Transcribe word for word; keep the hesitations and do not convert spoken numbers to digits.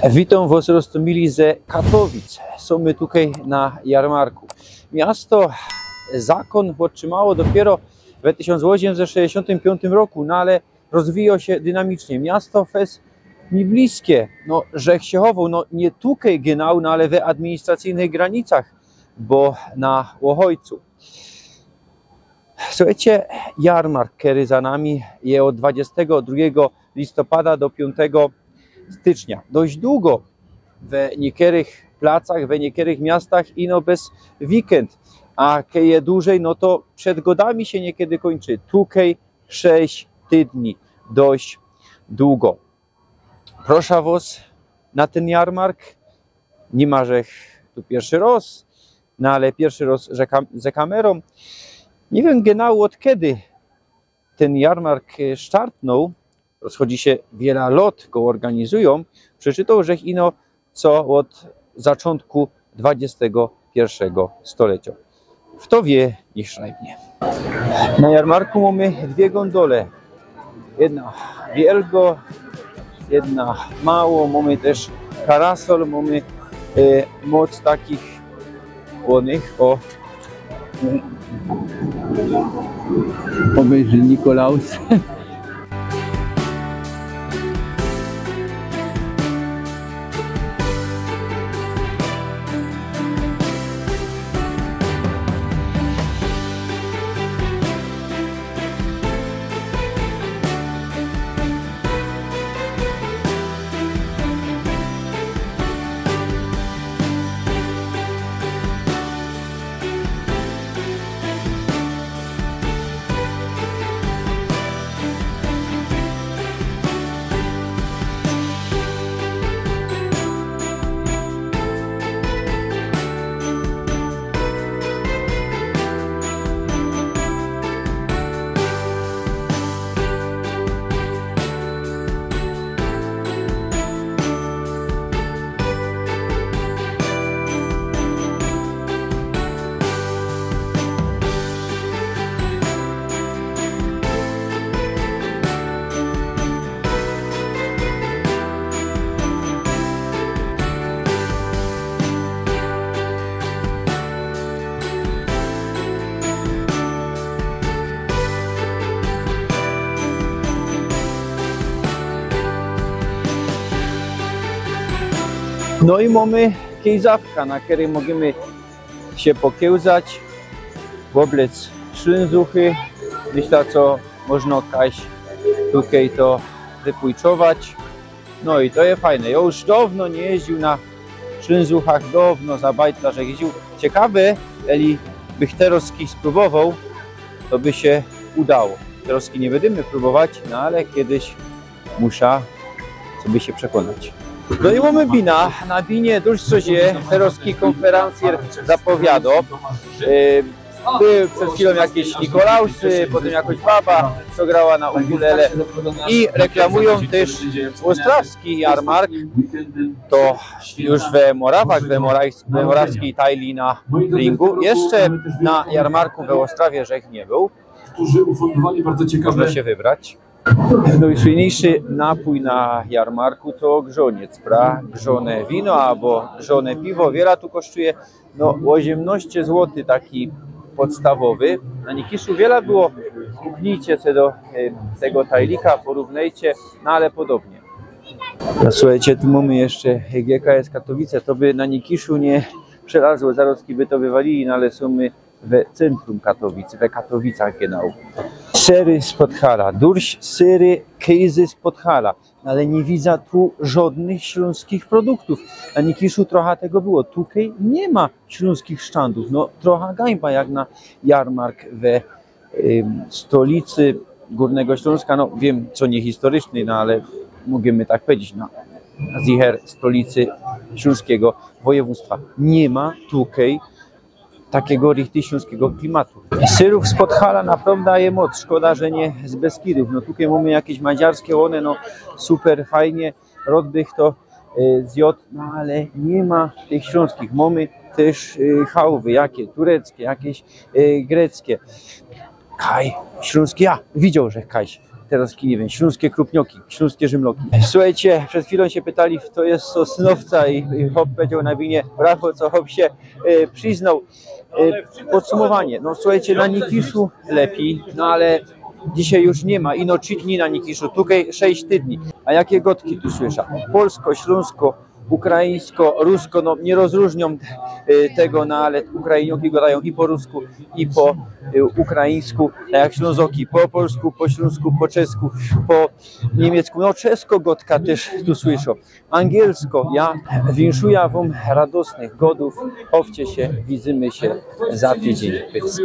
Witōm wos, roztōmili, ze Katowic. Sōm my tukej na jarmarku. Miasto zakōn ôtrzymało dopiyro we tysiōnc ôziemset sześćdziesiōntym piōntym roku, no ale rozwijŏ sie dynamicznie. Miasto fest mi bliskie, no, żech sie chowoł, no, niy tukej genau, no, ale we administracyjnych granicach, bo na Ôchojcu. Suchejcie, jarmark, kery za nami, je ôd dwudziestego drugiego listopada do piōntego stycznia. Dość dugo we niykerych placach, we niykerych miastach, ino bez weekend. A kej je dużej, no to przed godami sie niykery kōńczy. Tukej sześć tydni. Dość dugo. Proszã wos na tyn jarmark. Niy ma żech tu piyrszy roz, no ale piyrszy roz ze kam-, ze kamerōm. Niy wiym genau, ôd kedy tyn jarmark, e, startnōł. Rozchodzi sie, wiela lŏt go ôrganizujōm. Przeczytoł żech ino, co ôd zaczōntku dwudziestego piyrszego stolecjŏ. Fto wiy, niych szrajbnie. Na jarmarku mōmy dwie gondole. Jedna wielgo, jedna mało. Mōmy tyż karasol, mōmy, e, moc takich ônych, ô. Ôbejrzyj, Nikolaus. No i mōmy kejzawka, na kerej możymy sie pokełzać, ôblec szlynzuchy. Myślã, co możno kajś tukej to wypōjczować. No i to je fajne. Jŏ już dŏwno niy jeździōł na szlynzuchach, dŏwno za bajtla żech jeździōł. Ciekawe, jeśli bych terŏz kejś sprōbowoł, to by sie udało. Terŏz niy bydymy prōbować, no ale kejś muszã sobie sie przekōnać. No i mōmy bina. Na binie dość coś je. Terŏz kōnferencjŏr zapowiadŏ. E, Były przed chwilōm jakeś Nikolausy, potym jakoś baba, co grała na ukulele. I reklamujōm tyż ôstrawski jarmark. To już we Morawach, we, Moraj-, we morawskij tajli na ringu. Jeszcze na jarmarku we Ôstrawie żech niy bōł. Którzy ufundowali bardzo ciekawe... Można się wybrać. Nojsłynniejszy napōj na jarmarku to grzōniec, pra? Grzōne wino abo grzōne piwo. Wiela tu kosztuje? No, ôziymnŏście złotych taki podstawowy. Na Nikiszu wiela było. Puknijcie se do, e, tego tajlika, porównejcie, no ale podobnie. No, suchejcie, tu mōmy jeszcze G K S Katowice, to by na Nikiszu niy przelazło, zarŏzki by to wywalili, no ale sōm my we centrum Katowic, we Katowicach genau. Sery z Podhala, durś, sery, kejzy z Podhala. No ale niy widzã tu żŏdnych ślōnskich produktōw. Na Nikiszu trocha tego było, tukej niy ma ślōnskich sztandōw. No, trocha gańba jak na jarmark we, ym, stolicy Gōrnego Ślōnska. No, wiym, co niy historycznie, no ale możymy tak pedzieć, no, zicher stolicy ślōnskigo wojewōdztwa. Niy ma tukej takigo richtig ślōnskigo klimatu. Serōw z Podhala naprŏwdã je moc, szkoda, że niy z Beskidōw. No, tukej mōmy jakeś madziarskie, ône, no, super fajnie, rŏd bych to, e, zjŏd, no, ale niy ma tych ślōnskich. Mōmy tyż, e, chałwy, jakie? Tureckie, jakeś, e, greckie. Kaj, ślōnski, jŏ widzioł, że kajś Terŏz, niy wiym, ślōnskie krupnioki, ślōnskie rzymloki. Słuchejcie, przed chwilōm sie pytali, fto je z Sosnowca i, i chop pedział na winie: „Brawo, co chop sie, e, prziznoł?” E, podsumowanie. No słuchejcie, na Nikiszu lepij, no ale dzisiej już niy ma. Ino trzi dni na Nikiszu, tukej sześć tydni. A jake gŏdki tu słysza? Polsko, ślōnsko, ukraińsko, rusko, no niy rozrōżniōm, e, tego, no ale Ukrainioki gŏdajōm i po rusku, i po, e, ukraińsku, tak jak Ślōnzoki, po polsku, po ślōnsku, po czesku, po niymiecku. No czesko gŏdka tyż tu słysza. Angielsko. Ja winszuja wōm radosnych Gŏdōw, chowcie sie, widzymy sie za tydziyń. Pysk.